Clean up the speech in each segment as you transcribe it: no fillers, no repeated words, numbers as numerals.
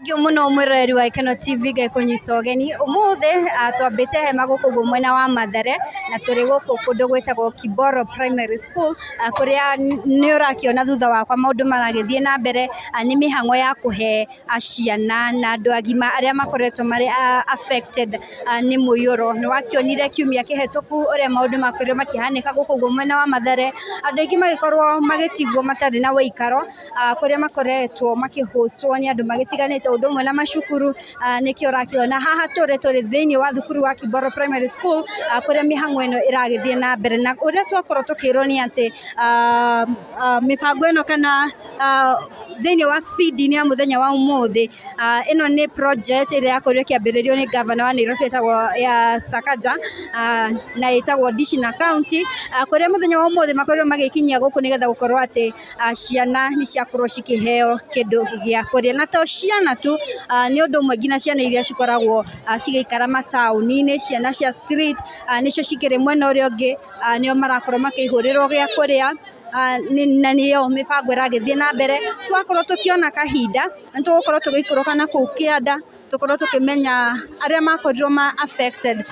Thengiũ mũno mwĩroreri wa Gĩkeno TV, Ngai kũnyita ũgeni. Ũmũthĩ twambĩte hema gũkũ ũguo mwena wa Mathare na tũrĩ gũkũ kũndũ gwĩtagwo Kiboro Primary School, kũrĩa nĩ ũrakĩona thutha wakwa maũndũ maragĩthiĩ na mbere. Nĩ mĩhang'o ya kũhe ciana na andũ agima arĩa makoretwo marĩ affected nĩ mũiyũro. Nĩ wakĩonire kiumia kĩhetũku ũrĩa maũndũ makorirwo makĩhanĩka gũkũ ũguo mwena wa Mathare, andũ aingĩ magĩkorwo magĩtigwo matarĩ na ũikaro, kũrĩa makoretwo makĩ host wo nĩ andũ magĩtiganĩte, ũndũ ũmwe na macukuru. Nĩkĩo ũrakĩona haha tũrĩ thĩinĩ wa thukuru wa Kiboro Primary School, kũrĩa mĩhang'o ĩno ĩragĩthiĩ na mbere. Na ũrĩa twakorwo tũkĩrwo nĩ atĩ mĩbango ĩno kana thĩinĩ wa feeding ya mũthenya wa ũmũthĩ, ĩno nĩ project ĩrĩa yakorirwo ĩkĩambĩrĩrio nĩ ngavana wa Nairobi etagwo ya Sakaja, na ĩtagwo Dishi na County, kũrĩa mũthenya wa ũmũthĩ makorirwo magĩkinyia gũkũ nĩgetha gũkorwo atĩ ciana nĩ ciakorwo cikĩheo kĩndũ gĩa kũrĩa. Na to ciana tu, nĩ ũndũ ũmwe nginya ciana iria cikoragwo cigĩikara mataũni-inĩ, ciana cia street nĩcio cikĩrĩ mwena ũrĩa ũngĩ, nĩo marakorwo makĩihũrĩrwo gĩa kũrĩa, na nĩyo mĩbango ĩragĩthiĩ na mbere. Twakorwo tũkĩona kahinda nĩ tũgũkorwo tũgĩikũrũka na kũu kĩanda, tũkorwo tũkĩmenya arĩa makorirwo ma affected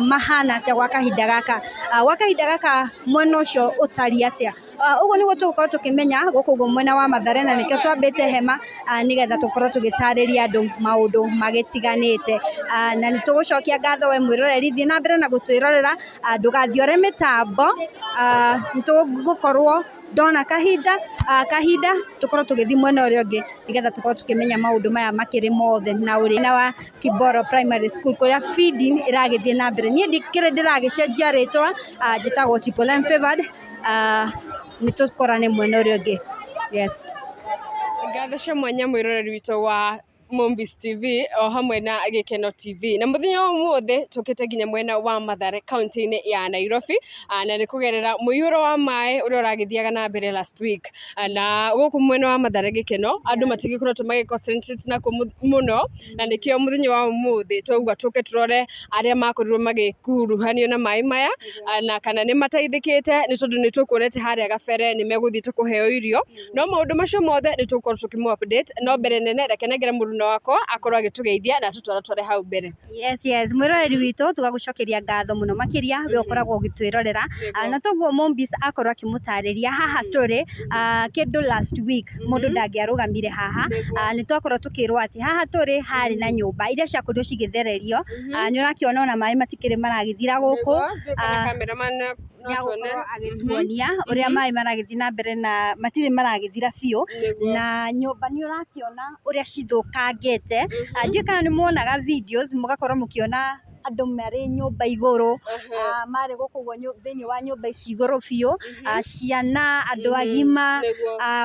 mahana atĩa gwa kahinda gaka, gwa kahinda gaka mwena ũcio ũtariĩ atĩa. Ũguo nĩguo tũgũkorwo tũkĩmenya gũkũ ũguo mwena wa Mathare, na nĩkĩo twambĩte hema nĩgetha tũkorwo tũgĩtarĩria andũ maũndũ magĩtiganĩte. Na nĩ tũgũcokia ngatho we mwĩroreri, thiĩ na mbere na gũtwĩrorera, ndũgathiore mĩtambo. Nĩ tũgũkorwo ndona kahinda tũkorwo tũgĩthiĩ mwena ũrĩa ũngĩ nĩgetha tũkorwo tũkĩmenya maũndũ maya makĩrĩ mothe na ũrĩa wa Kiboro Primary School, kũrĩa feeding ĩragĩthiĩ na mbere. Niĩ ndikĩrĩ ndĩragĩcenjia rĩtwa, njĩtagwo Triple M Favored. Nĩ tũkorane mwena ũrĩa ũngĩ. Yes. Ngatho cia mwanya mwĩroreri witũ wa Mombis TV o hamwe na Gĩkeno TV. Na mũthenya wa ũmũthĩ tũkĩte nginya mwena wa Mathare, kaunti-inĩ ya Nairobi, na nĩ kũgerera mũiyũro wa maĩ ũrĩa ũragĩthiaga na mbere last week. Na gũkũ mwena wa Mathare, Gĩkeno, andũ matigĩkoretwo magĩ concentrate nakuo mũno, na nĩkĩo mũthenya wa ũmũthĩ twauga tũke tũrore arĩa makorirwo magĩkuruhanio na maĩ maya, na kana nĩ mateithĩkĩte, nĩ tondũ nĩ tũkuonete harĩa gabere nĩ megũthiĩte kũheo irio. No maũndũ macio mothe nĩ tũgũkorwo tũkĩmũ update, no mbere nene reke nengere mũruna wakwa akorwo agĩtũgeithia na atũtwaratware hau mbere. Yes, mwĩroreri witũ, tũgagũcokeria ngatho mũno makĩria we ũkoragwo ũgĩtwĩrorera. Na toguo Mombis akorwo akĩmũtarĩria haha tũrĩ, kĩndũ last week mũndũ ndangĩarũgamire haha. Nĩ twakorwo tũkĩrwo atĩ haha tũrĩ harĩ na nyũmba iria ciakorirwo cigĩthererio. Nĩ ũrakĩona ona maĩ matikĩrĩ maragĩthira gũkũ. Cameraman no tuone. Nĩagũkorwo agĩtuonia ũrĩa maĩ maragĩthiĩ na mbere na matirĩ maragĩthira biũ. Na nyũmba nĩ ũrakĩona ũrĩa cithũkangĩte. Ndiũĩ kana nĩ muonaga videos mũgakorwo mũkĩona andũ marĩ nyũmba igũrũ, marĩ gũkũ ũguo thĩinĩ wa nyũmba ici igũrũ biũ, ciana, andũ agima.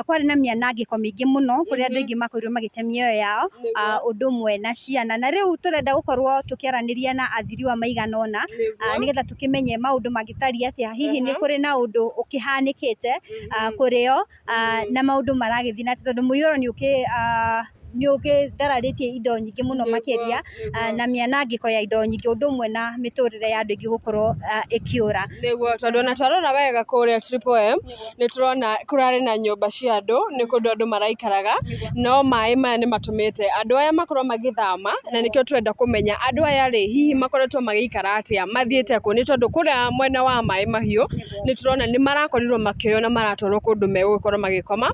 Kwarĩ na mĩanangĩko mĩingĩ mũno kũrĩa andũ aingĩ makorirwo magĩte mĩoyo yao, ũndũ ũmwe na ciana. Na rĩu tũrenda gũkorwo tũkĩaranĩria na athiriwa maigana ũna nĩgetha tũkĩmenye maũndũ mangĩtariĩ atĩa, hihi nĩ kũrĩ na ũndũ ũkĩhanĩkĩte kũrĩ o, na maũndũ maragĩthiĩ na atĩa, tondũ mũiyũro nĩ ũgĩthararĩtie indo nyingĩ mũno makĩria, na mĩanangĩko ya indo nyingĩ, ũndũ ũmwe na mĩtũrĩre ya andũ aingĩ gũkorwo ĩkĩũra. Nĩguo, tondũ ona twarora wega kũrĩa Triple M nĩ tũrona kũrarĩ na nyũmba cia andũ, nĩ kũndũ andũ maraikaraga, no maĩ maya nĩ matũmĩte andũ aya makorwo magĩthama, na nĩkĩo tũrenda kũmenya andũ aya rĩ, hihi makoretwo magĩikara atĩa, mathiĩte kũ, nĩ tondũ kũrĩa mwena wa Maĩ Mahiũ nĩ tũrona nĩ marakorirwo makĩoywo na maratwarwo kũndũ megũgĩkorwo magĩkoma,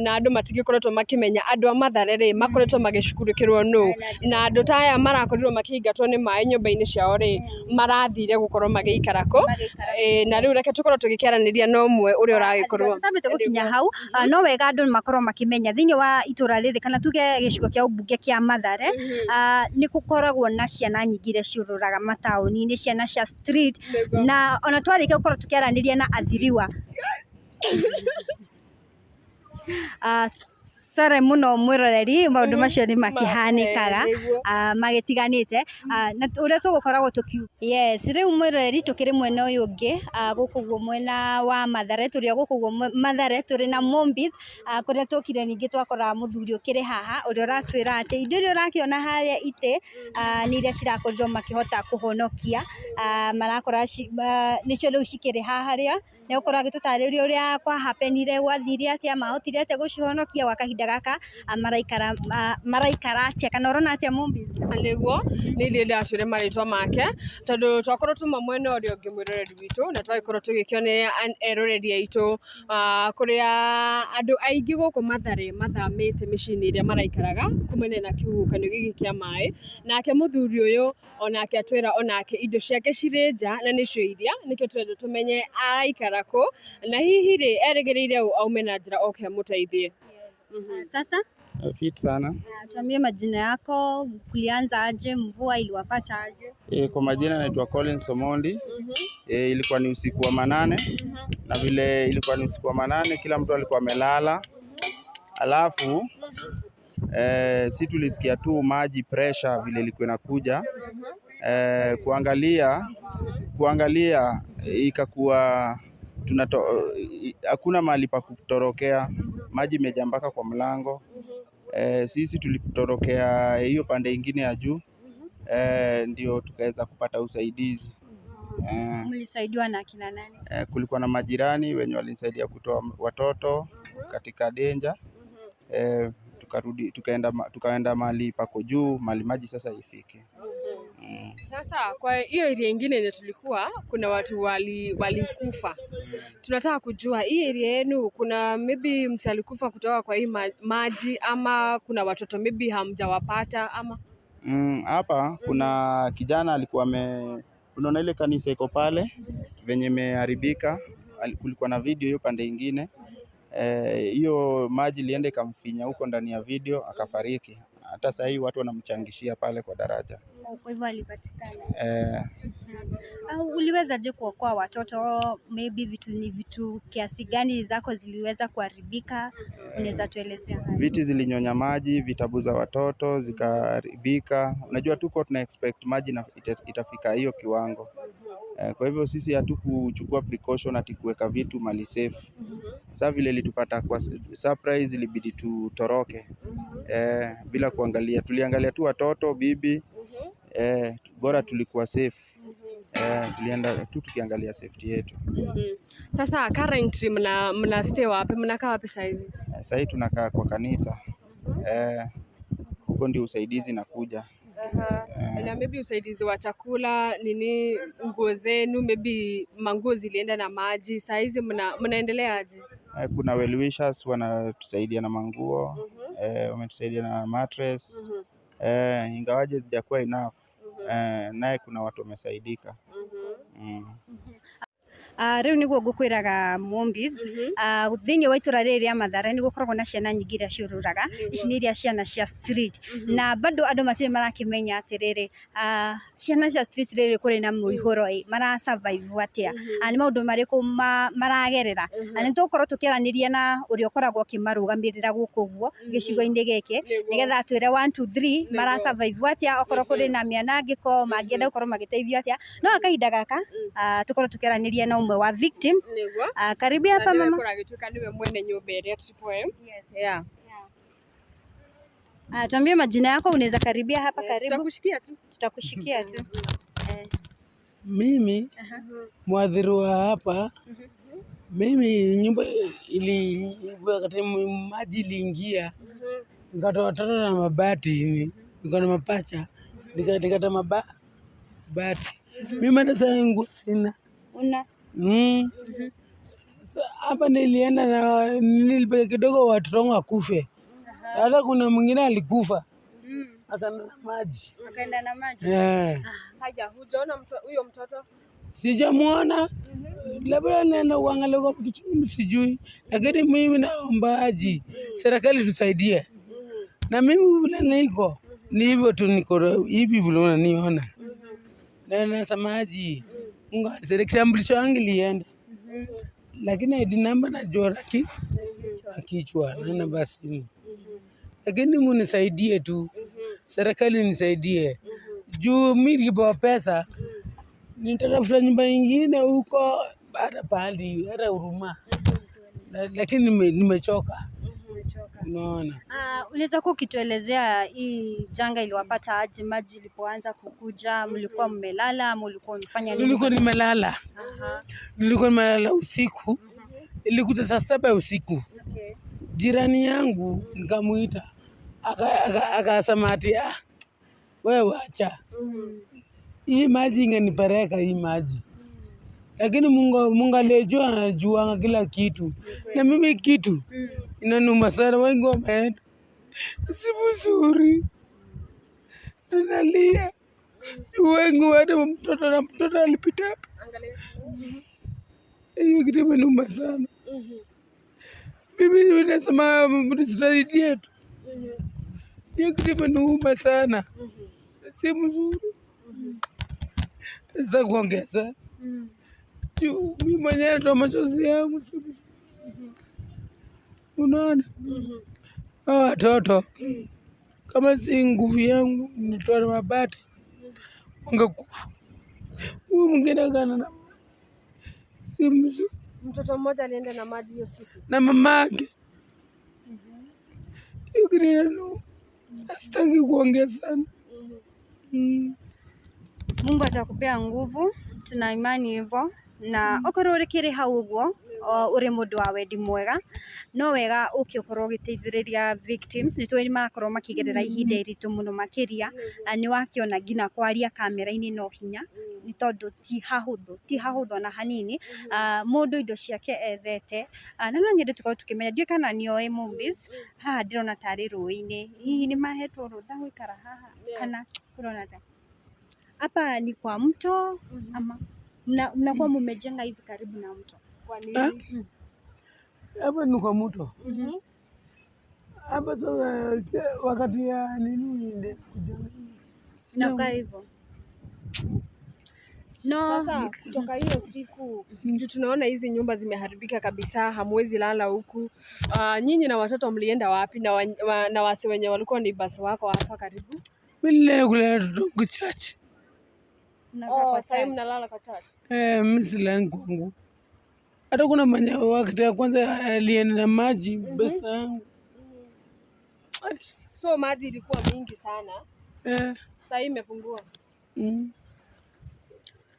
na andũ matigĩkoretwo makĩmenya andũ a Mathare rĩ, makoretwo magĩcukũrũkĩrwo nũ, na andũ ta aya marakorirwo makĩingatwo nĩ maĩ nyũmba-inĩ ciao rĩ, marathire gũkorwo magĩikara kũ? Na rĩu reke tũkorwo tũgĩkĩaranĩria na ũmwe ũrĩa ũragĩkorwo. Tũtambĩte gũkinya hau, no wega andũ makorwo makĩmenya thĩinĩ wa itũra rĩrĩ, kana tuge gĩcigo kĩa ũmbunge kĩa Mathare, nĩ gũkoragwo na ciana nyingĩ iria ciũrũraga mataũni-inĩ, ciana cia street. Na ona twarĩkia gũkorwo tũkĩaranĩria na athiriwa, sorry mũno mwĩroreri, maũndũ macio nĩ makĩhanĩkaga magĩtiganĩte na ũrĩa tũgũkoragwo tũkiuga. Yes, rĩu mwĩroreri, tũkĩrĩ mwena ũyũ ũngĩ, gũkũ ũguo mwena wa Mathare, tũrĩ o gũkũ ũguo Mathare, tũrĩ na Mombis, kũrĩa tũkire ningĩ twakora mũthuri ũkĩrĩ haha ũrĩa ũratwĩra atĩ indo iria ũrakĩona harĩa itĩ nĩ iria cirakorirwo makĩhota kũhonokia, marakora nĩcio rĩu cikĩrĩ haha. Harĩa nĩ egũkorwo agĩtũtarĩria ũrĩa kwa happen ire, gwathire atĩa, mahotire atĩa gũcihonokia gwa kahinda. kamũiria gaka maraikara maraikara atia kana ũrona atia Mumbi? Nĩguo nĩ ndĩrenda atwĩre marĩtwa make tondũ twakorwo tuma mwena ũrĩa ũngĩ mwĩroreri witũ na twagĩkorwo tũgĩkĩonereria eroreri aitũ kũrĩa andũ aingĩ gũkũ Mathare mathamĩte mĩciĩ-inĩ ĩrĩa maraikaraga kumania na kĩhuhũkanio gĩkĩ kĩa maĩ. Nake mũthuri ũyũ onake atwĩra onake indo ciake cirĩ nja na nĩcio iria nĩkĩo tũrenda tũmenye araikara kũ na hihi rĩ erĩgĩrĩire ũ aume na njĩra oke amũteithie. Sasa Fit sana. Tuambie majina yako, kulianza aje, mvua iliwapata aje? Kwa majina naitwa Collins Omondi. Ilikuwa ni usiku wa manane na vile ilikuwa ni usiku wa manane, kila mtu alikuwa amelala. Alafu si tulisikia tu maji pressure vile ilikuwa inakuja. Kuangalia ikakuwa hakuna mahali pa kutorokea, maji imejaa mpaka kwa mlango. Sisi tulitorokea hiyo pande ingine ya juu, ndio tukaweza kupata usaidizi. Mlisaidiwa na kina nani? Kulikuwa na majirani wenye walinisaidia kutoa watoto katika danger. Tukarudi tukaenda mahali pako juu, mahali maji sasa ifike. Sasa kwa hiyo area ingine yenye tulikuwa kuna watu walikufa. Tunataka kujua hii area yenu kuna maybe mse alikufa kutoka kwa hii maji ama kuna watoto maybe hamjawapata ama? Hapa kuna kijana alikuwa unaona ile kanisa iko pale venye imeharibika, kulikuwa na video hiyo pande ingine. Hiyo maji ilienda ikamfinya huko ndani ya video akafariki. Hata sasa hii watu wanamchangishia pale kwa daraja. Kwa hivyo alipatikana. Uliwezaje kuokoa watoto? Maybe vitu ni vitu kiasi gani zako ziliweza kuharibika? Unaweza tuelezea hayo? Viti zilinyonya maji, vitabu za watoto zikaharibika. Unajua tuko tuna expect maji na itafika hiyo kiwango. Kwa hivyo sisi hatukuchukua precaution ati kuweka vitu mali safe. Sasa vile ilitupata kwa surprise, ilibidi tutoroke bila kuangalia. Tuliangalia tu watoto, bibi, bora tulikuwa safe. Tulienda tu tukiangalia safety yetu. Sasa currently mna stay wapi? Mnakaa wapi saizi? Sasa hii tunakaa kwa kanisa. Huko ndio usaidizi nakuja. Na maybe usaidizi wa chakula nini, nguo zenu maybe manguo zilienda na maji, saizi mnaendelea aje? Kuna well wishers wanatusaidia na manguo, wametusaidia na mattress, ingawaje zijakuwa enough. Naye kuna watu wamesaidika. Rĩu nĩguo ngũkwĩraga Mombis, thĩinĩ wa itũra rĩrĩ rĩa Mathare nĩ gũkoragwo na ciana nyingĩ iria ciũrũraga. Ici nĩ iria ciana cia street na bado andũ matirĩ marakĩmenya atĩrĩrĩ, ciana cia street rĩrĩ kũrĩ na mũihũro ĩ mara survive atĩa, nĩ maũndũ marĩkũ maragerera. Nĩ tũgũkorwo tũkĩaranĩria na ũrĩa ũkoragwo akĩmarũgamĩrĩra gũkũ ũguo gĩcigo-inĩ gĩkĩ nĩgetha atwĩre 1 2 3 mara survive atĩa okorwo kũrĩ na mĩanangĩko mangĩenda gũkorwo magĩteithio atĩa. No kahinda gaka tũkorwo tũkĩaranĩria na ũmwe wa victims. Karibia hapa mama. Kũragĩtuĩka nĩwe mwene nyũmba ĩrĩa Triple M. Yes. Yeah. Tuambie majina yako, unaweza karibia hapa karibu. Tutakushikia tu. Tutakushikia tu. Mimi mwathiriwa hapa. Mimi nyumba ili wakati maji iliingia, nikatoa watoto na mabati, niko na mapacha, nikata mabati. Mimi hata sasa nguo sina. Una? Hapa nilienda na nilipeka kidogo watoto wangu wakufe. Hata kuna mwingine alikufa akaenda na maji. Akaenda na maji. Haya, hujaona huyo mtoto? Sijamuona. Labda naenda kuangalia kwa kichungu sijui, lakini mimi naombaji serikali tusaidie. Na mimi vile niko ni hivyo tu, niko hivi vile unaniona. Na nasemaji Mungu anisaidie, kitambulisho yangu ilienda, lakini ID number najua kichwa na namba simu, lakini munisaidie tu, serikali nisaidie juu mimi nikipewa pesa nitatafuta nyumba ingine huko hata pahali hata huruma, lakini nimechoka. Unaona? Unaweza kuwa ukituelezea hii janga iliwapata aje? Maji ilipoanza kukuja, mlikuwa mmelala ama ulikuwa umefanya nini? Nilikuwa nimelala. Nilikuwa nimelala usiku. Ilikuja saa 7 ya usiku. Jirani yangu nikamuita, akasema ati ah, wewe wacha hii maji ingenipeleka hii maji, lakini Mungu aliyejua anajuanga kila kitu, na mimi kitu inanuma sana, wengi wameenda, si mzuri, nalia si wengi wende mtoto na mtoto alipita hapa, hiyo kitu imenuma sana. Mimi nasema mtusaidie tu, hiyo kitu imenuma sana, si mzuri. Sasa kuongea sana juu mimi mwenyewe natoa machozi yangu, si mzuri. Unaona hawa watoto kama si nguvu yangu nitoa na mabati wangekufa. Huyu mwingine akana na si mzuri Mtoto mmoja alienda na maji hiyo siku. Na mamake. Hiyo kitu inanuma, sitaki kuongea sana. Mungu atakupea nguvu, tuna imani hivyo, na okorwo ũkĩrĩ hau ũguo ũrĩ mũndũ wa wendi mwega, no wega ũke ũkorwo ũgĩteithĩrĩria victims. Nĩ tũĩ nĩ marakorwo makĩgerera ihinda iritũ mũno makĩria, na nĩ wakĩona nginya kwaria kamera-inĩ no hinya, nĩ tondũ ti hahũthũ, ti hahũthũ ona hanini. Mũndũ indo ciake ethete. Na no nyende tũkorwo tũkĩmenya, ndiũĩ kana nĩ oĩ Mombis, haha ndĩrona tarĩ rũĩ-inĩ, hihi nĩ mahetwo rũtha gũikara haha kana kũrona ta hapa ni kwa mto, ama mnakuwa mumejenga hivi karibu na mto? Kwa nini? Hapa ni kwa mto hapa. Sasa wakati ya nini ndio kujenga. Inakaa hivyo, no? Sasa kutoka hiyo siku juu tunaona hizi nyumba zimeharibika kabisa, hamwezi lala huku. Nyinyi na watoto mlienda wapi na wase wenye walikuwa ni basi wako hapa karibu? Mimi nilienda kulala watoto church. Mnakaa kwa Sasa church. Mnalala kwa church. Eh, mimi silali kwangu. Hata kuna mwenye wakati ya kwanza alienda na maji, besta yangu. So maji ilikuwa mingi sana, sasa hii imepungua.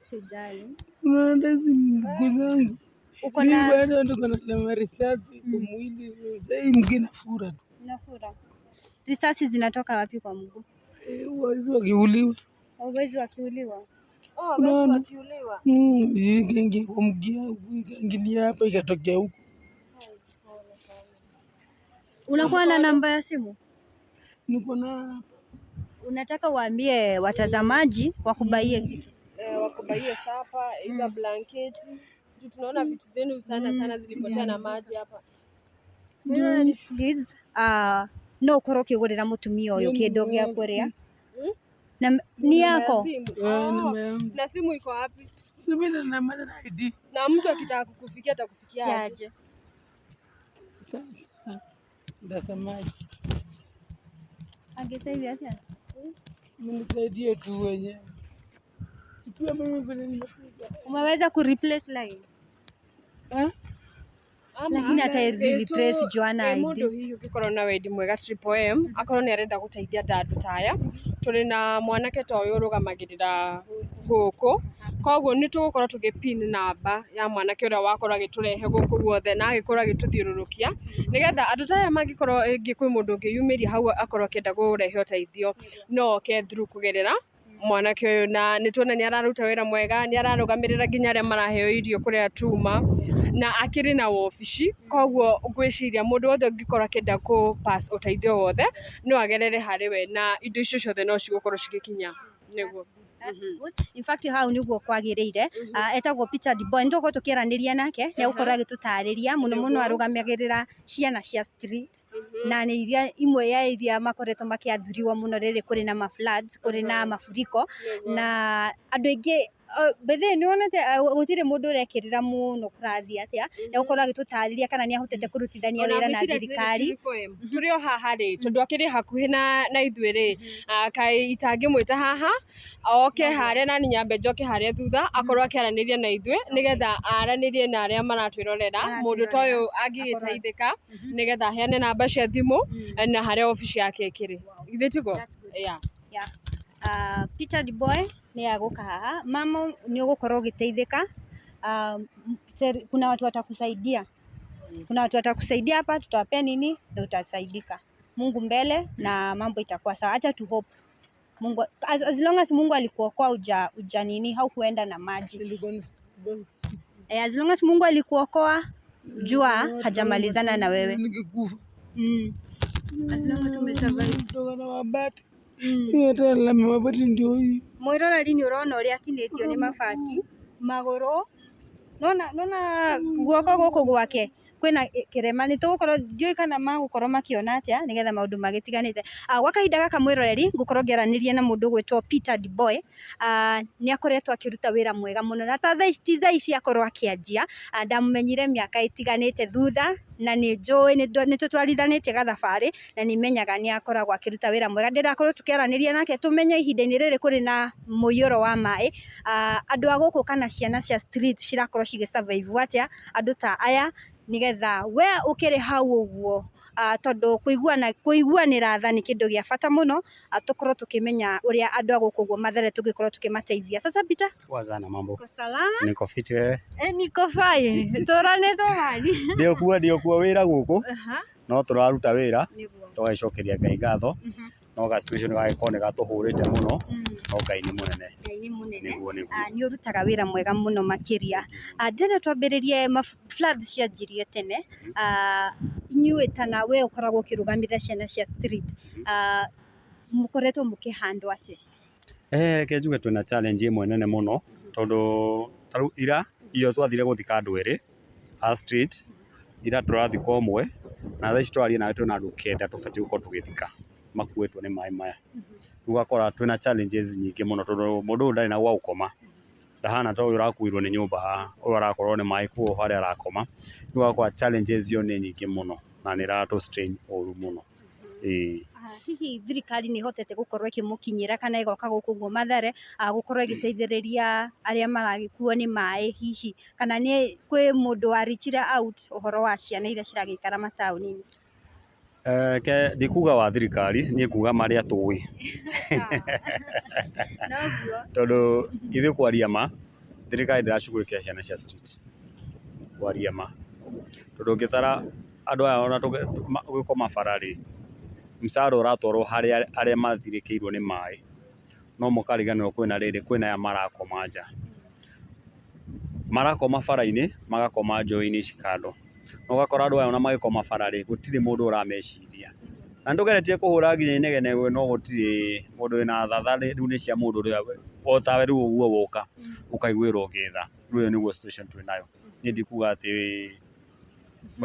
Sijali. Unaona hizi mguu zangu. Uko Mimi na bado niko na marisasi kwa mwili. Sasa hii mguu inafura tu. Nafura. Risasi zinatoka wapi kwa mguu? Eh, wezi wakiuliwa. Wezi wakiuliwa. Oh, wezi Unaona? wakiuliwa. Hii ikaingia kwa mguu yangu, ikaingilia hapa ikatokea huku. Unakuwa na namba ya simu? Niko na Unataka uambie watazamaji wakubaie kitu. Eh, wakubaie supper, either blanketi. Juu tunaona vitu zenu sana sana zilipotea na maji hapa. Please, no ukorwo ukigurira mutumia uyu kindu gia kuria na ni Namba ya yako. simu. Eh, Oh, namba yangu. na simu iko wapi? Simu na namba na ID. Na mtu akitaka kukufikia atakufikia aje? Yaje. Sasa ndasemaje? Angesaidia atia? Mnisaidie tu wenyewe. Sikia mimi vile nimefika. Umeweza ku replace line? Eh? Lakini hata hizi replace Joanna ID. Mundu hihi ũngĩkorwo na wendi mwega Triple M akorwo nĩ arenda gũteithia andũ ta aya, tũrĩ na mwanake ta ũyũ ũrũgamagĩrĩra gũkũ, koguo nĩ tũgũkorwo tũgĩ pin namba ya mwanake ũrĩa wakorwo agĩtũrehe gũkũ guothe na agĩkorwo agĩtũthiũrũrũkia, nĩgetha andũ ta aya mangĩkorwo rĩngĩ kwĩ mũndũ ũngĩyumĩria hau akorwo akĩenda kũrehe ũteithio, no oke through kũgerera mwanake ũyũ, na nĩ tuona nĩ araruta wĩra mwega, nĩ ararũgamĩrĩra nginya arĩa maraheo irio kũrĩa tuma, na akĩrĩ na wobici, koguo ngwĩciria mũndũ wothe ũngĩkorwo akĩenda kũ pass ũteithio wothe no agerere harĩ we, na indo icio ciothe no cigũkorwo cigĩkinya nĩguo. That's good. In fact, hau niguo kwagĩrĩire. Etagwo Peter Diboy, nĩ tũgũkorwo tũkĩaranĩria nake, nĩ egũkorwo agĩtũtarĩria mũno mũno, arũgamagĩrĩra ciana cia street, na nĩ iria imwe ya iria makoretwo makĩathiriwo mũno rĩrĩ kũrĩ na ma floods, kũrĩ na mafuriko, na andũ aingĩ bethe nĩ wonete gũtirĩ mũndũ ũrekĩrĩra mũno kũrathiĩ atĩa. Nĩ egũkorwo agĩtũtarĩria kana nĩ ahotete kũrutithania Ona wĩra na ngwĩciria thirikari. Tũrĩ o haha rĩ, tondũ akĩrĩ hakuhĩ na ithuĩ rĩ, kaĩ itangĩmwĩta haha oke harĩa nani nyambe njoke harĩa thutha akorwo akĩaranĩria na ithuĩ, nĩgetha aranĩrie na arĩa maratwĩrorera, mũndũ ta ũyũ angĩgĩteithĩka, nĩgetha aheane namba cia thimũ na harĩa obici yake ĩkĩrĩ, githĩ tiguo? That's good. Yeah. Yeah. Peter Diboy nĩ agũka haha, mama nĩ ũgũkorwo ũgĩteithĩka. Kuna watu watakusaidia. Kuna watu watakusaidia hapa, tutawapea nini na utasaidika. Mungu mbele na mambo itakuwa sawa. Acha tu hope. Mungu as long as Mungu alikuokoa uja nini haukuenda na maji. Nilikuwa Eh, as long as Mungu alikuokoa jua hajamalizana na wewe. Nikikufa. As long as umesurvive. Kutoka na mabati. Hiyo hata la mabati ndio hii. Mwiroreri nĩ ũrona ũrĩa atinĩtio nĩ mabati magũrũ nona guoko gũkũ gwake kwĩna kĩrema nĩ tũgũkorwo ndiũĩ kana magũkorwo makĩona atĩa nĩgetha maũndũ magĩtiganĩte. Gwa kahinda gaka mwĩroreri ngũkorwo ngĩaranĩria na mũndũ ũgwĩtwo Peter Duboy. Nĩ akoretwo akĩruta wĩra mwega mũno na ta thaa ici ti thaa ici akorwo akĩanjia. Ndamũmenyire mĩaka ĩtiganĩte thutha na nĩ njũĩ nĩ tũtwarithanĩtie gathabarĩ na nĩ menyaga nĩ akoragwo akĩruta wĩra mwega. Ndĩrakorwo tũkĩaranĩria nake tũmenye ihinda-inĩ rĩrĩ kũrĩ na mũiyũro wa maĩ, andũ a gũkũ kana ciana cia street cirakorwo cigĩ survive atĩa andũ ta aya nĩgetha we ũkĩrĩ hau ũguo, tondũ kũiguanĩra tha nĩ kĩndũ gĩa bata mũno, tũkorwo tũkĩmenya ũrĩa andũ a gũkũ ũguo Mathare tũngĩkorwo tũkĩmateithia. Sasa Peter, Poa sana mambo. uko salama? Niko fiti wewe? Eh, niko fine. Tũranĩtwo mani. Ndio kuwa wĩra gũkũ no tũraruta wĩra Nĩguo. Tũgagĩcokeria Ngai ngatho no ga situation gagĩkorwo nĩ gatũhũrĩte mũno no Ngai nĩ mũnene. Ngai nĩ mũnene. Nĩguo nĩguo. Nĩ ũrutaga wĩra mwega mũno makĩria. Ndĩrenda twambĩrĩrie floods cianjirie tene. Inyuĩ kana we ũkoragwo ũkĩrũgamĩrĩra ciana cia street. Mũkoretwo mũkĩhandwo atĩa? Eh, reke njuge twĩna challenge ĩmwe nene mũno tondũ tarĩu ira iyo twathire gũthika andũ erĩ a street ira tũrathika ũmwe na thaa ici tũraria nawe twĩna andũ 9 tũbatiĩ gũkorwo tũgĩthika makuĩtwo nĩ maĩ maya. Rĩu ũgakora twĩna challenges nyingĩ mũno tondũ mũndũ ũyũ ndarĩ na gwa gũkoma ndahana ta ũyũ ũrakuirwo nĩ nyũmba haha ũyũ arakorwo nĩ maĩ kũu harĩa arakoma. Rĩu ũgakora challenges iyo nĩ nyingĩ mũno na nĩ ĩratũ strain ũru mũno. Ĩĩ. Hihi thirikari nĩ ĩhotete gũkorwo ĩkĩmũkinyĩra kana ĩgoka gũkũ ũguo Mathare, gũkorwo ĩgĩteithĩrĩria arĩa maragĩkuo nĩ maĩ hihi kana nĩ kwĩ mũndũ wa reachire out ũhoro wa ciana iria ciragĩikara mataũni-inĩ? Ke ndikuga wa thirikari niĩ nguga marĩa tũĩ. Noguo. Tondũ ithuĩ kwaria ma thirikari ndĩracughulikia ciana cia street kwaria ma tondũ ũngĩtara andũ aya ona gũkoma bara rĩ msaada ũratwarwo harĩ arĩa mathirĩkĩirwo nĩ maĩ no mũkariganĩrwo kwĩna rĩrĩ kwĩna aya marakoma nja marakoma bara-inĩ magakoma njũĩ-inĩ ici kando na ũgakora andũ aya ona magĩkoma bara rĩ gũtirĩ mũndũ ũrameciria na nĩtũgeretie kũhũra nginya inegene no gũtirĩ mũndũ wĩna tha tha rĩu nĩ cia mũndũ ũrĩa o tawe rĩu ũguo woka ũkaiguĩrwo ngĩtha rĩu ĩyo nĩguo situation twĩnayo. Niĩ ndikuga atĩ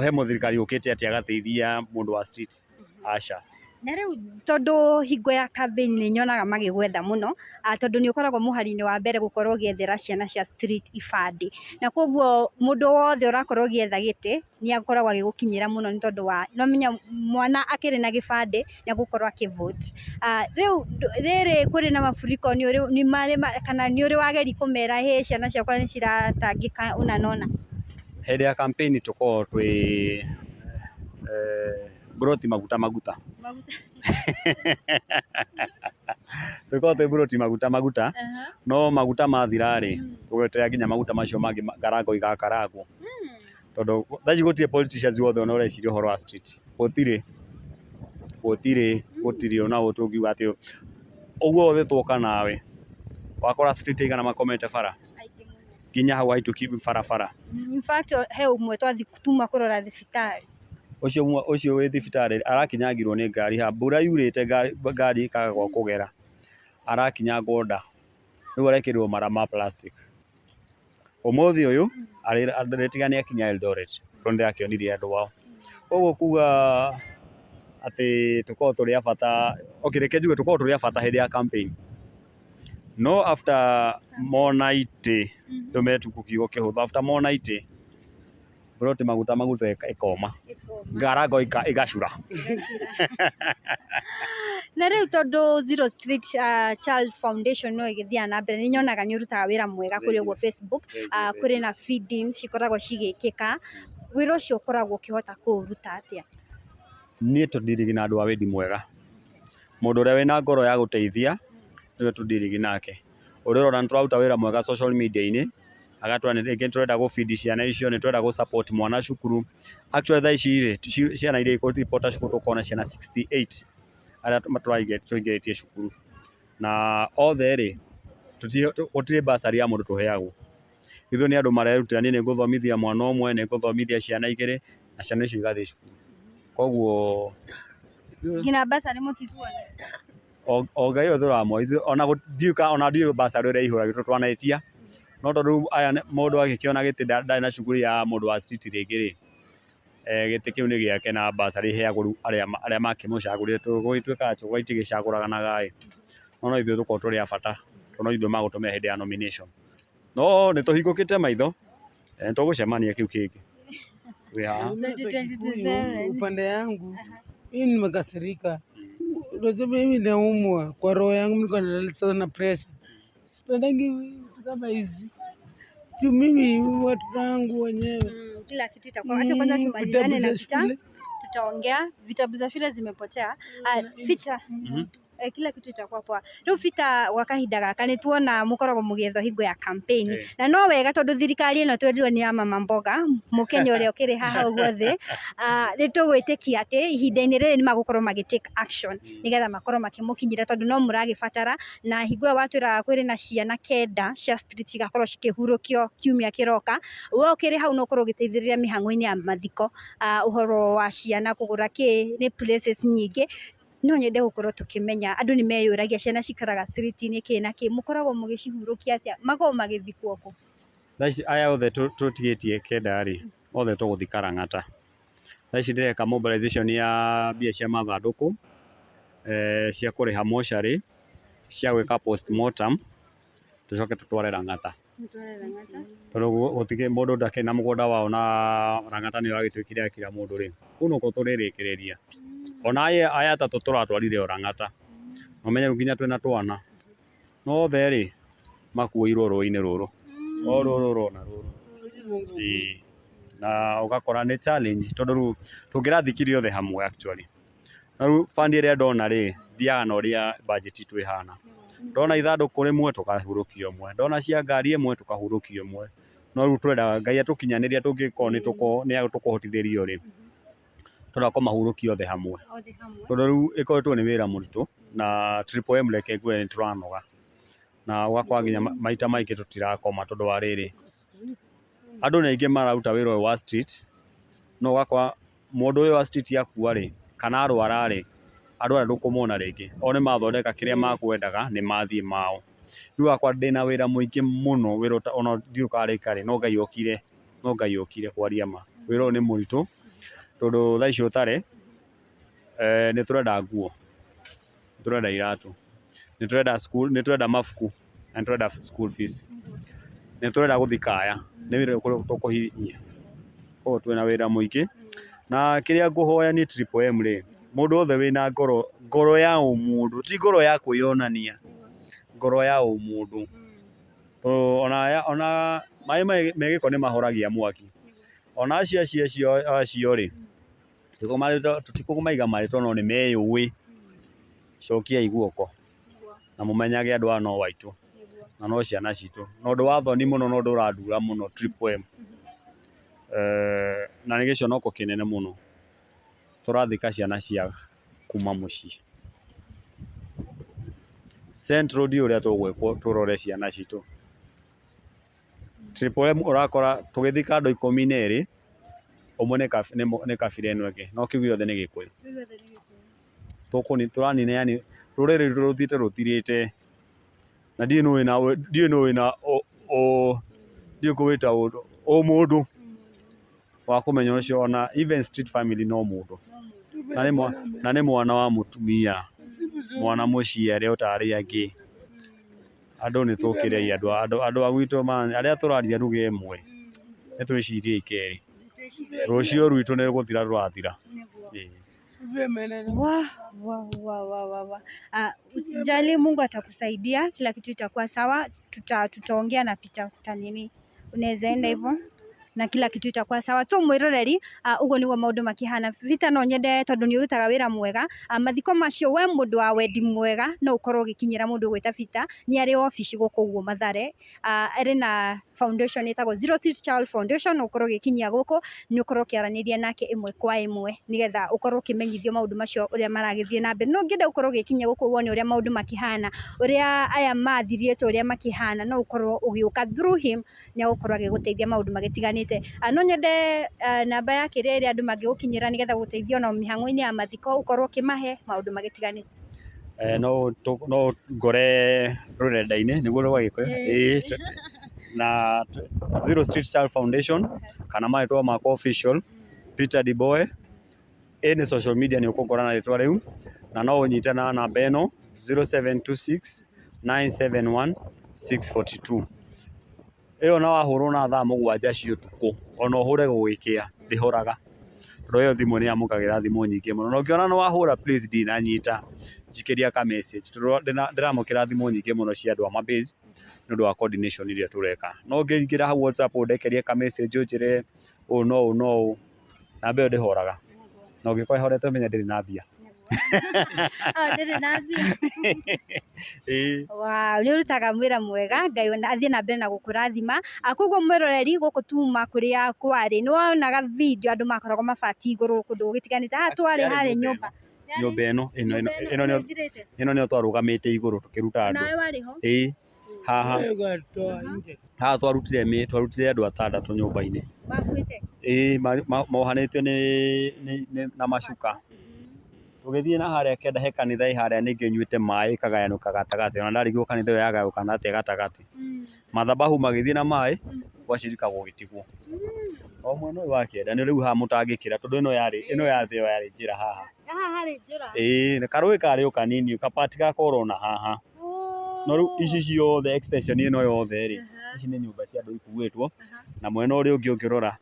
he mũthirikari ũkĩte atĩ agateithia mũndũ wa street aca. Na rĩu tondũ hingo ya campaign nĩ nyonaga magĩgwetha mũno, tondũ nĩ ũkoragwo mũhari-inĩ wa mbere gũkorwo ũgĩethera ciana cia street ibandĩ na koguo mũndũ wothe ũrakorwo ũgĩetha gĩtĩ nĩ akoragwo agĩgũkinyĩra mũno nĩ tondũ wa no menya mwana akĩrĩ na gĩbandĩ nĩ egũkorwo akĩ vote. Rĩu rĩrĩ kũrĩ na mafuriko nĩ ũrĩ nĩ marĩ kana nĩ ũrĩ wageri kũmera hĩ ciana ciakwa nĩ ciratangĩka ũna na ũna? Hĩndĩ ya campaign tũkoragwo twĩ mburoti maguta maguta tũkoragwo twĩ mburoti maguta maguta no maguta mathira rĩ tũgeterera nginya maguta macio mangĩ ngarango igakarangwo tondũ thaa ici gũtirĩ politicians wothe ona ũreciria ũhoro wa street gũtirĩ gũtirĩ gũtirĩ ona ũ tũngiuga atĩ ũguo wothe twoka nawe wakora street aigana makomete bara nginya hau haitũki barabara. In fact he ũmwe twathi tuma kũrora thibitarĩ. Ũcio ũcio wĩ thibitarĩ arakinyangirwo nĩ ngari haha mbura yurĩte ngari ĩkaga gwa kũgera arakinyangwo nda rĩu arekĩrwo mara ma plastic. Ũmũthĩ ũyũ arĩtiga nĩ akinya Eldoret tondũ nĩndĩrakĩonirie andũ ao. Koguo kuga atĩ tũkoragwo tũrĩ a bata, okay reke njuge tũkoragwo tũrĩ a bata hĩndĩ ya campaign no after mona itĩ ndũmĩre tu kiugo kĩhũthũ after mona itĩ mburoti maguta maguta ĩkoma ngarango ĩgacura. Na rĩu tondũ Zero Street Child Foundation no ĩgĩthiaga na mbere nĩ nyonaga nĩ ũrutaga wĩra mwega kũrĩ ũguo Facebook, kũrĩ na feedings cikoragwo cigĩkĩka wĩra ũcio ũkoragwo ũkĩhota kũũruta atĩa? Niĩ tũndirigi na andũ a wendi mwega mũndũ ũrĩa wĩna ngoro ya gũteithia nĩwe tũndirigi nake ũrĩa ũrona nĩ tũraruta wĩra mwega social media-inĩ Agatwĩra rĩngĩ nĩtũrenda gũ feed ciana icio, nĩtũrenda gũ support mwana cukuru. Actually thaa ici rĩ, ciana iria ikũribota cukuru tũkoragwo na ciana 68 arĩa tũingĩrĩtie cukuru. Na othe rĩ, gũtirĩ bursary ya mũndũ tũheagwo. Ithuĩ nĩ andũ marerutĩra, niĩ nĩngũthomithia mwana ũmwe, nĩngũthomithia ciana igĩrĩ, na ciana icio igathiĩ cukuru. Koguo Nginya bursary mũtikuona? O Ngai ũyũ tũramũhoya ithuĩ ona ndiũĩ kana ona ndiũĩ bursary ũrĩa ĩihũragio twanetia, no tondũ rĩu aya mũndũ agĩkĩona gĩtĩ ndarĩ na shughuli ya mũndũ wa street rĩngĩ rĩ, gĩtĩ kĩu nĩ gĩake na bursary ĩheagwo rĩu arĩa makĩmũcagũrire. Gũgĩtuĩkaga njũgũma itigĩcagũranaga ĩ, no no ithuĩ tũkoragwo tũrĩ a bata tondũ no ithuĩ magũtũmĩra hĩndĩ ya nomination. No nĩ tũhingũkĩte maitho, nĩ tũgũcemania kĩu kĩngĩ. Twĩ haha. 2027. Upande yangu mimi nimekasirika. Unajua mimi naumwa kwa roho yangu, niko na sasa na pressure. Sipendangi vitu kama hizi juu mimi watu wangu wenyewe. Kila kitu itakuwa. Acha kwanza tumalizane Vitabu na za vita, shule. Tutaongea. Vitabu za shule zimepotea. Ah, Fita, kila kitu itakuwa poa. Rĩu Peter, gwa kahinda gaka nĩ tuona mũkoragwo mũgĩethwo hingo ya campaign, na no wega tondũ thirikari ĩno twerirwo nĩ ya mama mboga, mũkenya ũrĩa ũkĩrĩ haha ũguo thĩ, nĩ tũgwĩtĩkia atĩ ihinda-inĩ rĩrĩ nĩ magũkorwo magĩ take action nĩgetha makorwo makĩmũkinyĩra tondũ no mũragĩbatara. Na hingo ĩyo watwĩraga kwĩrĩ na ciana kenda cia street cigakorwo cikĩhurũkio kiumia kĩroka, we ũkĩrĩ hau no ũkorwo ũgĩteithĩrĩria mĩhang'o-inĩ ya mathiko, ũhoro wa ciana kũgũra kĩ nĩ places nyingĩ. No nyende gũkorwo tũkĩmenya, andũ nĩ meyũragia ciana cikaraga street-inĩ kĩ na kĩ, mũkoragwo mũgĩcihurũkia atĩa, makoragwo magĩthikwo kũ? Thaa ici aya othe tũtigĩtie kenda rĩ, othe tũgũthika Lang'ata. Thaa ici ndĩreka mobilization ya mbia cia mathandũkũ, cia kũrĩha mocarĩ, cia gwĩka postmortem, tũcoke tũtware Lang'ata. Tondũ gũtikĩrĩ mũndũ ndakĩrĩ na mũgũnda wao na Lang'ata nĩyo yagĩtuĩkire ya kila mũndũ rĩ, kũu nĩkuo tũrĩrĩkĩrĩria. Ona aya atatũ tũratwarire o Lang'ata. Na ũmenye rĩu nginya twĩna twana. No othe rĩ, makuĩirwo rũĩ-inĩ rũrũ. O rũrũ ũrona rũrũ. Ĩĩ. Na ũgakora nĩ challenge tondũ rĩu tũngĩrathikire othe hamwe actually. Na rĩu fund ĩrĩa ndona rĩ, thiaga na ũrĩa budget itũ ĩhana. Ndona ithandũkũ rĩmwe tũkahurũkia ũmwe, ndona cia ngari ĩmwe tũkahurũkia ũmwe. No rĩu twendaga Ngai atũkinyanĩria tũngĩkorwo nĩ tũkũhotithĩrio rĩ, tũrenda kũmahurũkia othe hamwe. Othe hamwe. Tondũ rĩu ĩkoretwo nĩ wĩra mũritũ na Triple M reke ngwĩre nĩ tũranoga. Na ũgakora nginya maita maingĩ tũtirakoma tondũ wa rĩrĩ, andũ nĩ aingĩ mararuta wĩra ũyũ wa street, no ũgakora mũndũ ũyũ wa street akua rĩ, kana arwara rĩ, andũ aya ndũkũmona rĩngĩ. O nĩ mathondeka kĩrĩa makwendaga nĩ mathiĩ mao. Rĩu hakwa ndĩna wĩra mũingĩ mũno, wĩra ona ndiũĩ ũkarĩka rĩ, no Ngai okire, no Ngai okire kwaria ma. Wĩra ũyũ nĩ mũritũ tondũ thaa ici ũtarĩ, nĩ tũrenda nguo, nĩ tũrenda iratũ, nĩ tũrenda school, nĩ tũrenda mabuku na nĩ tũrenda school fees, nĩ tũrenda gũthika aya, nĩ wĩra ũrĩkũ tũkũhinyia? Koguo twĩna wĩra mũingĩ. Na kĩrĩa ngũhoya niĩ Triple M rĩ, mũndũ wothe wĩna ngoro, ngoro ya ũmũndũ, ti ngoro ya kwĩyonania, ngoro ya ũmũndũ. Ona maĩ me gĩko nĩ mahoragia mwaki. Ona acio acio acio acio rĩ, tũtikũmaiga marĩtwa no nĩ meyũĩ. Cokiai guoko na mũmenyage andũ aya no aitũ na no ciana citũ. Na ũndũ wa thoni mũno na ũndũ ũrandura mũno Triple M, na nĩ gĩconoko kĩnene mũno, tũrathika ciana cia kuma mũciĩ. Central ndiũĩ ũrĩa tũgwĩkwo tũrore ciana citũ. Triple M ũrakora tũgĩthika andũ 12, ũmwe nĩ kabira ĩno ĩngĩ, no kĩu gĩothe nĩ Gĩkũyũ. Tũranina yani rũrĩrĩ rwitũ rũthiĩte rũthirĩte, na ndiũĩ nũ wĩna ndiũĩ nũ wĩna ndiũĩ ngũwĩta ũmũndũ wa kũmenya ũcio, ona even street family no mũndũ. Na nĩ mwana wa mũtumia, mwana mũciare o ta arĩa angĩ. Andũ nĩ tũkĩrei andũ a gwitũ arĩa tũraria lugha ĩmwe, nĩ twĩcirie kerĩ. Rũciũ rwitũ nĩ gũthira rũrathira. Wa, wa, wa, wa, wa, wa. Usijali, Mungu atakusaidia, kila kitu itakuwa sawa. Tutaongea na Peter tuta nini, unaweza enda hivyo. Na kila kitu itakuwa sawa. So mwiroreri, uguo niguo maundu makihana. Vita no nyende tondu ni urutaga wira mwega, mathiko macio we mundu wa wendi mwega no ukorwo ugikinyira mundu gwita Vita. Ni ari ofici guku uguo Mathare, ari na foundation itagwo Zero Street Child Foundation. Ukorwo ugikinyia guku ni ukorwo ukiaraniria nake imwe kwa imwe nigetha ukorwo ukimenyithio maundu macio uria maragithie na mbere. No ngenda ukorwo ugikinyia guku wone uria maundu makihana, uria aya mathirietwo uria makihana, no ukorwo ugiuka through him, ni agukorwo agiguteithia maundu magitiganite. No nyende namba yake ĩrĩa ĩrĩa andũ mangĩgũkinyĩra nĩgetha gũteithio na mĩhang'o-inĩ ya mathiko, ũkorwo ũkĩmahe maũndũ magĩtiganĩte. No ngore rũrenda-inĩ nĩguo rwa Gĩkũyũ, ĩĩ, na Zero Street Child Foundation kana marĩtwa makwa official Peter Diboe. Any social media nĩ ũkũngora na rĩtwa rĩu, na no ũnyite na namba ĩno 0726 971 642. Ĩyo na wahũrwo na thaa 7 cia ũtukũ, ona ũhũre gũgĩkĩa, ndĩhoraga, tondũ ĩyo thimũ nĩ yamũkagĩra thimũ nyingĩ mũno. Na ũngĩona nĩ wahũra, please ndinanyita, njikĩria ka message, tondũ ndĩramũkĩra thimũ nyingĩ mũno cia andũ a mabase nĩ ũndũ wa coordination iria tũreka. No ũngĩingĩra hau WhatsApp ũndekerie ka message ũnjĩre ũũ no ũũ no ũũ, namba ĩyo ndĩhoraga. Na ũngĩkorwo ĩhorete ũmenye ndĩrĩ na mbia. Oh, ndĩrĩ na mbia. Ĩĩ. Wow, nĩ ũrutaga wĩra mwega. Ngai athiĩ na mbere na gũkũrathima. Koguo mwĩroreri, gũkũ tuma kũrĩa kwarĩ nĩ wonaga video andũ makoragwo mabati igũrũ kũndũ gũgĩtiganĩte. Haha twarĩ Yarĩ harĩ nyũmba. Nyũmba. Nyũmba ĩno ĩno ĩno ĩno nĩyo. Ĩthirĩte. Ĩno nĩyo twarũgamĩte igũrũ tũkĩruta andũ. Nawe warĩ ho? Ĩĩ, haha. Ũgatoa nje. Haha twarutire andũ atandatũ nyũmba-inĩ. Makuĩte? Ĩĩ, mohanĩtio nĩ na macuka. Tũgĩthiĩ na harĩa kĩanda he kanitha ĩ harĩa ningĩ ĩnyuĩte maĩ ĩkagayanũka gatagatĩ, ona ndarigwo kanitha ĩyo yagayũkana atĩa gatagatĩ. Mathabahu magĩthiĩ na maĩ, gwacirika gũgĩtigwo. O mwena ũyũ wa kĩanda nĩ rĩu haha mũtangĩkĩra, tondũ ĩno yarĩ ĩyo yarĩ njĩra haha. Haha harĩ njĩra? Ĩĩ, na karũĩ karĩ o kanini kapati gakorwo na haha. No rĩu ici ciothe, extension ĩno yothe rĩ, ici nĩ nyũmba cia andũ ikuĩtwo, na mwena ũrĩa ũngĩ ũngĩrora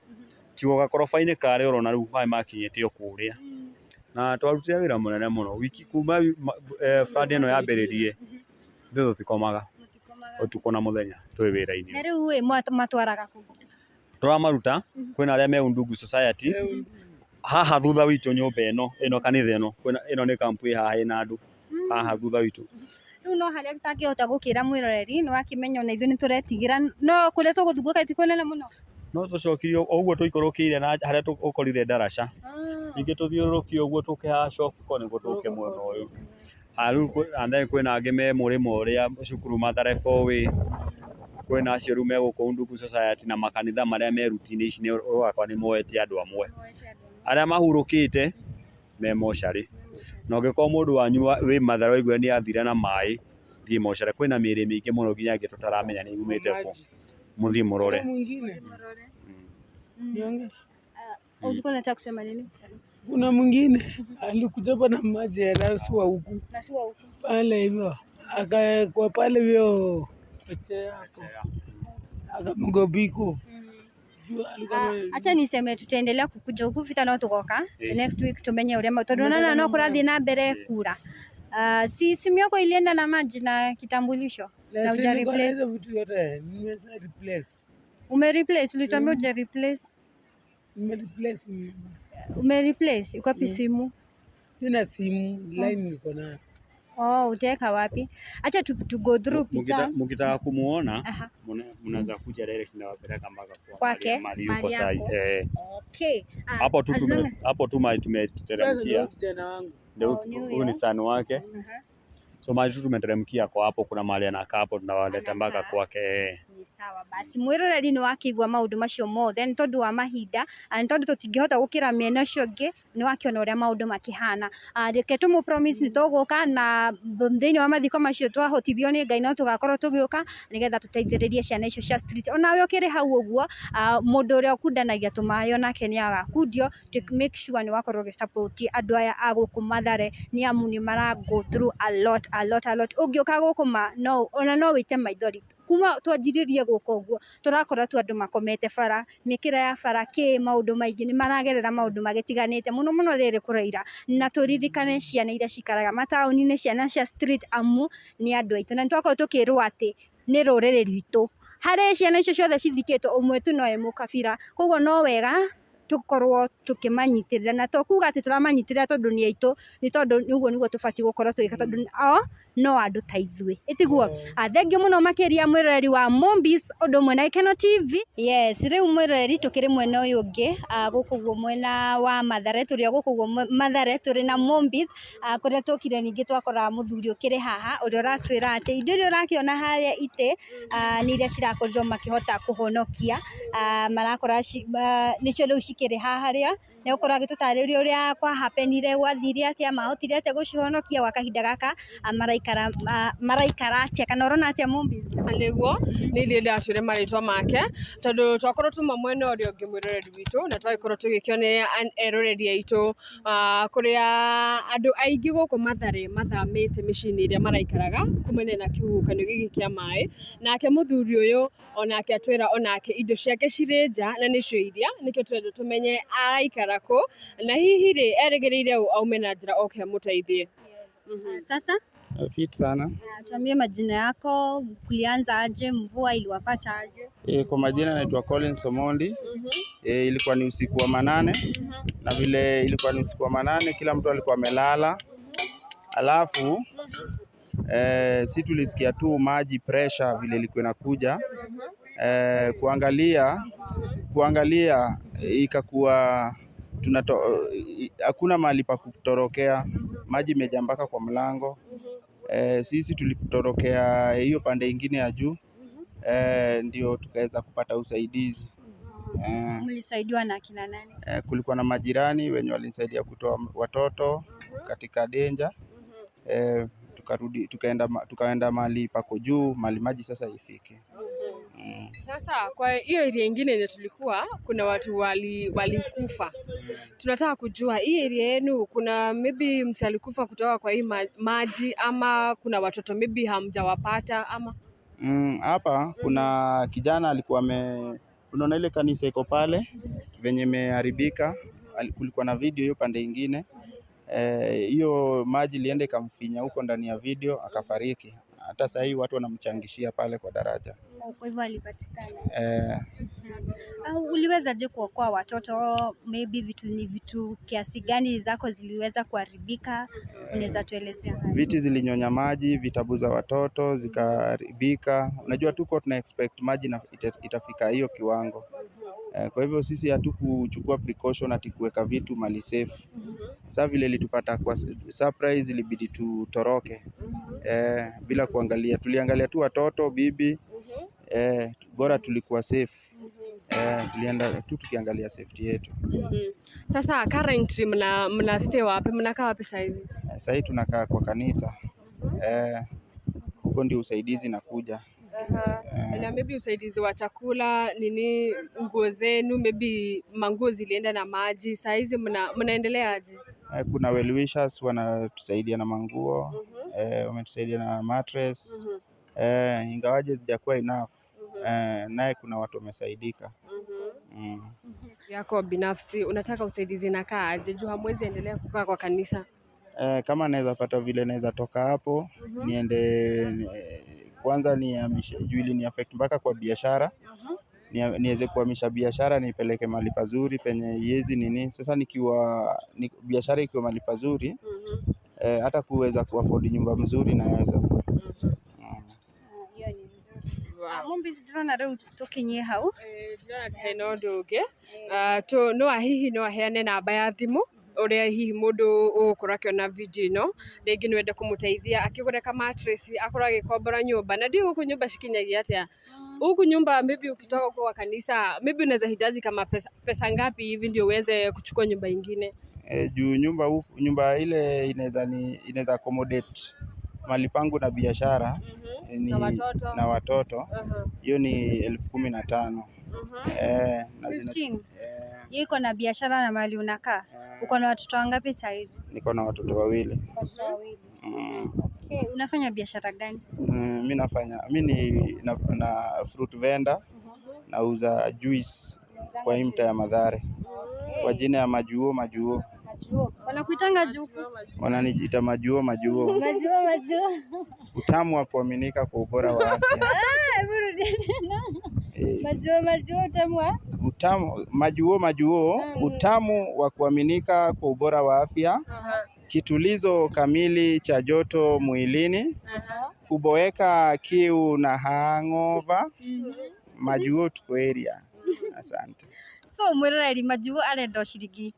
tigo gakoroba-inĩ karĩa ũrona rĩu maĩ makinyĩte o kũrĩa. Na twarutire wĩra mũnene mũno wiki kuma flood ĩno yambĩrĩrie, ithuĩ tũtikomaga ũtukũ na mũthenya, twĩ wĩra-inĩ. Na rĩu ĩ matwaraga kũ? Tũramaruta kwĩna arĩa me Undugu Society haha thutha witũ, nyũmba ĩno ĩno, kanitha ĩno, kwĩna ĩno nĩ kampu ĩ haha ĩna andũ haha thutha witũ. Rĩu no harĩa tũtangĩhota gũkĩra mwĩroreri, nĩ wakĩmenya ona ithuĩ nĩ tũretigĩra, no kũrĩa tũgũthungũka ti kũnene mũno. No tũcokirie o ũguo tũikũrũkĩire na harĩa ũkorire ndaraca, ningĩ tũthiũrũrũkie ũguo tũke haha Shofco nĩguo tũke mwena ũyũ. Haya rĩu and then kwĩna angĩ me mũrĩmo ũrĩa cukuru Mathare 4-way, kwĩna acio rĩu me gũkũ Undugu Society na makanitha marĩa me ruti-inĩ ici nĩ ũgakora nĩ moete andũ amwe. Arĩa mahurũkĩte me mocarĩ. Na ũngĩkorwo mũndũ wanyu wĩ Mathare waigua nĩ athire na maĩ, thiĩ mocarĩ. Kwĩna mĩĩrĩ mĩingĩ mũno nginya ĩngĩ tũtaramenya nĩ yumĩte kũ. Mũthiĩ mũrore. Mwingine niongee. Ulikuwa unataka kusema nini? Kuna mwingine alikuja hapa na maji yanasua huku Nasua huku. Pale hivyo, akawekwa pale hivyo pete hapo akamgobiko juu alikuwa Acha niseme tutaendelea kukuja huku vita no tugoka next week tumenye uria tondu Tumenye nona no na kurathie na mbere kura. Si simu yako ilienda na maji na kitambulisho na na uja si niko na replace? hizo vitu yote nimesha replace. Ume replace? Ulituambia uja replace. Nime replace mimi. Ume replace? Iko wapi simu? Sina simu, line niko nayo. Oh, utaweka wapi? Acha tu go through picha. Mkitaka kumuona mnaweza kuja direct na wapeleka mpaka kwa Kwake, mahali yuko mahali sahi. yako. Eh, Okay. hapo tu As long hapo tu mahali Sasa ndio tumeteremkia. kijana wangu. Ndio Oh, ni huyu huyo. ni son wake. So mahali tu tumeteremkia kwa hapo kuna mahali anakaa hapo, tunawaleta mpaka Anakaa. kwake. Eh. Nĩ sawa basi, mwĩroreri, nĩ wakĩigua maũndũ macio mothe. Nĩ tondũ wa mahinda na nĩ tondũ tũtingĩhota gũkĩra mĩena ũcio ũngĩ, nĩ wakĩona ũrĩa maũndũ makĩhana. Reke tũmũ promise nĩ tũgũka na thĩinĩ wa mathiko macio, twahotithio nĩ Ngai no tũgakorwo tũgĩũka nĩgetha tũteithĩrĩrie ciana icio cia street. Onawe ũkĩrĩ hau ũguo, mũndũ ũrĩa ũkundanagia tũmaĩ onake nĩ agakundio to make sure nĩ wakorwo ũgĩ support andũ aya a gũkũ Mathare, nĩ amu nĩ mara go through a lot, a lot, a lot. Ũngĩũka gũkũ ma no ona no wĩite maithori. Kuma twanjiririe gũka ũguo tũrakora tu andũ makomete bara, mĩkĩra ya bara, kĩ maũndũ maingĩ nĩ maragerera maũndũ magĩtiganĩte mũno mũno rĩrĩ kũraira. Na tũririkane ciana iria cikaraga mataũni-inĩ, ciana cia street, amu nĩ andũ aitũ na nĩ twakorwo tũkĩrwo atĩ nĩ rũrĩrĩ rwitũ. Harĩ ciana icio ciothe cithikĩtwo ũmwe tu no e mũkabira. Koguo no wega tukorwo tukimanyitĩrĩra, na to kuga atĩ tũramanyitĩrĩra tondũ nĩ aitũ, nĩ tondũ ũguo nĩguo tũbatiĩ gũkorwo tũgĩka, tondũ o no andũ ta ithuĩ, ĩtiguo? Thengiũ mũno makĩria mwĩroreri wa Mombis ũndũ ũmwe na Gĩkeno TV. Yes, rĩu mwĩroreri tũkĩrĩ mwena ũyũ ũngĩ, gũkũ guo mwena wa Mathare, tũrĩ o gũkũ guo Mathare tũrĩ na Mombis, kũrĩa tũkire ningĩ twakora mũthuri ũkĩrĩ haha ũrĩa ũratwĩra atĩ indo iria ũrakĩona harĩa itĩ, nĩ iria cirakorirwo makĩhota kũhonokia, marakora nĩcio rĩu cikĩrĩ haha harĩa nĩ gũkorwo agĩtũtarĩria ũrĩa kwa happenire, gwathire atĩa, mahotire atĩa gũcihonokia gwa kahinda gaka, maraikara maraikara atĩa, kana ũrona atĩa Mombis? Nĩguo nĩ ithuĩ ndatwĩre marĩtwa make tondũ twakorwo tuma mwena ũrĩa ũngĩ mwĩroreri witũ, na twagĩkorwo tũgĩkĩonereria eroreri aitũ, kũrĩa andũ aingĩ gũkũ Mathare mathamĩte mĩciĩ-inĩ ĩrĩa maraikaraga kumania na kĩhuhũkanio gĩkĩ kĩa maĩ. Nake mũthuri ũyũ onake atwĩra onake indo ciake cirĩ nja na nĩcio iria, nĩkĩo tũrenda tũmenye araikara kũ na hihi rĩ erĩgĩrĩire ũ aume na njĩra oke amũteithie. Sasa Fit sana. Tuambie majina yako, kulianza aje, mvua iliwapata aje? Kwa majina naitwa Collins Omondi. Ilikuwa ni usiku wa manane, na vile ilikuwa ni usiku wa manane kila mtu alikuwa amelala. Alafu si tulisikia tu maji pressure vile ilikuwa inakuja. Kuangalia ikakuwa hakuna mahali pa kutorokea, maji imejaa mpaka kwa mlango. Sisi tulitorokea hiyo pande ingine ya juu, ndio tukaweza kupata usaidizi. Mlisaidiwa na kina nani? Kulikuwa na majirani wenye walinisaidia kutoa watoto katika danger. Tukarudi tukaenda mahali pako juu, mahali maji sasa ifike. Sasa kwa hiyo area ingine yenye tulikuwa kuna watu walikufa. Tunataka kujua hii area yenu kuna maybe msi alikufa kutoka kwa hii maji, ama kuna watoto maybe hamjawapata ama? Hapa kuna kijana alikuwa unaona ile kanisa iko pale venye imeharibika, kulikuwa na video hiyo pande ingine. Hiyo maji ilienda ikamfinya huko ndani ya video akafariki. Hata sasa hii watu wanamchangishia pale kwa daraja. Kwa hivyo alipatikana. Uliwezaje kuokoa watoto? Maybe vitu ni vitu kiasi gani zako ziliweza kuharibika? Unaweza tuelezea hayo? Viti zilinyonya maji, vitabu za watoto zikaharibika. Unajua tuko tuna expect maji na itafika hiyo kiwango. Kwa hivyo sisi hatukuchukua precaution ati kuweka vitu mali safe. Sasa vile ilitupata kwa surprise, ilibidi tutoroke bila kuangalia. Tuliangalia tu watoto, bibi, bora tulikuwa safe. Tulienda tu tukiangalia safety yetu. Sasa currently mna stay wapi? Mnakaa wapi saa hizi? Sasa hii tunakaa kwa kanisa. Huko ndio usaidizi nakuja. Na maybe usaidizi wa chakula, nini, nguo zenu, maybe manguo zilienda na maji. Saa hizi mnaendelea aje? Kuna well wishers wanatusaidia na manguo, wametusaidia na mattress. Ingawaje zijakuwa enough. Naye kuna watu wamesaidika. Yako binafsi unataka usaidizi na kaa aje? Juu hamwezi endelea kukaa kwa kanisa. Kama naweza pata vile naweza toka hapo niende, kwanza nihamishe, juu ili ni affect mpaka kwa biashara. Niweze kuhamisha biashara nipeleke mahali pazuri penye iezi nini. Sasa biashara ikiwa mahali pazuri, hata kuweza kuafford nyumba mzuri naweza. Hiyo ni nzuri. Mombis, ndĩrona rĩu tũkinyie hau. Ndĩrona ta hena ũndũ ũngĩ. No hihi no aheane namba ya thimũ ũrĩa hihi mũndũ ũgũkorwo akĩona video ĩno rĩngĩ no ende kũmũteithia akĩgũre ka mattress, akorwo agĩkombora nyũmba, na ndiũĩ gũkũ nyũmba cikinyagia atĩa huku nyumba. Maybe ukitoka huko kwa kanisa maybe unaweza hitaji kama pesa ngapi hivi ndio uweze kuchukua nyumba ingine? Juu nyumba ile inaweza accommodate mahali pangu na biashara ni, Na watoto. Na watoto hiyo ni 15,000. Na 15. Hiyo iko na biashara na mahali unakaa. Uko na watoto wangapi saa hizi? Niko na watoto wawili. Watoto wawili. Okay, unafanya biashara gani? Mi nafanya mi ni na fruit vendor, nauza juice kwa hii mtaa ya Mathare kwa jina ya Majuo Majuo. Majuo. Wanakuitanga juku. Wananiita majuo majuo. Majuo majuo. Utamu wa kuaminika kwa ubora wa afya. Hebu rudia tena. Eh, Majuo majuo utamu wa utamu majuo majuo, utamu wa kuaminika kwa ubora wa afya, kitulizo kamili cha joto mwilini, kuboeka kiu na hangover. Majuo tuko area. Asante. So mwiroreri Majuo arenda o ciringi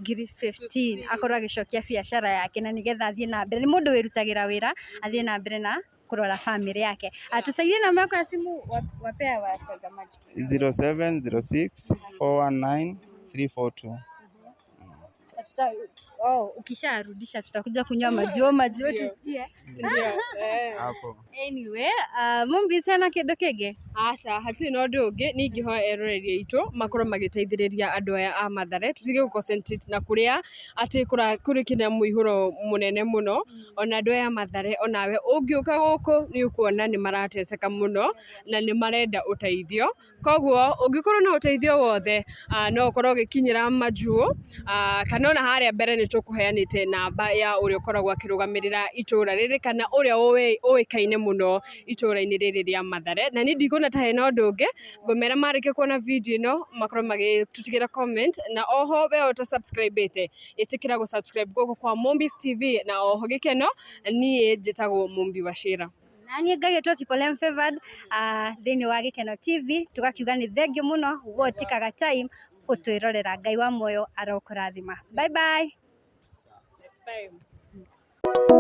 15,000 akorwo agĩcokia biacara yake na nĩgetha athiĩ na mbere. Nĩ mũndũ wĩrutagĩra wĩra athiĩ na mbere na kũrora famĩlĩ yake. Tusaidie namba yako ya simu wapea watazamaji. 0706 419 342. Na oh, ukisharudisha tutakuja kunywa majuo majuo tusikie. Ndio. Eh. Hapo. Anyway, Mumbi hena kĩndũ kĩngĩ? Aca hatirĩ na ũndũ ũngĩ niĩ ingĩhoya eroreri aitũ makorwo magĩteithĩrĩria andũ aya a Mathare tũtige gũ concentrate na kũrĩa atĩ kũrĩ kĩna mũihũro mũnene mũno ona andũ aya a Mathare onawe ũngĩũka gũkũ nĩ ũkuona nĩ marateseka mũno na nĩ marenda ũteithio koguo ũngĩkorwo na ũteithio wothe no ũkorwo ũgĩkinyĩra Majuo kana ona harĩa mbere nĩ tũkũheanĩte namba ya ũrĩa ũkoragwo akĩrũgamĩrĩra itũra rĩrĩ kana ũrĩa ũĩkaine mũno itũra-inĩ rĩrĩ rĩa Mathare na niĩ ndikuona ta hena ũndũ ũngĩ ngũmera marĩkia kuona video ĩno makorwo magĩtũtigĩra comment na oho we ũta subscribe ĩte ĩtĩkĩra gũ subscribe gũkũ kwa Mombis TV na oho gĩkeno niĩ njĩtagwo Mumbi Wachira. Na niĩ ngagĩtwo Triple M Favored thĩinĩ wa Gĩkeno TV tũgakiuga nĩ thengiũ mũno wotĩkaga time gũtwĩrorera. Ngai wa muoyo arokũrathima. Bye bye. Next time.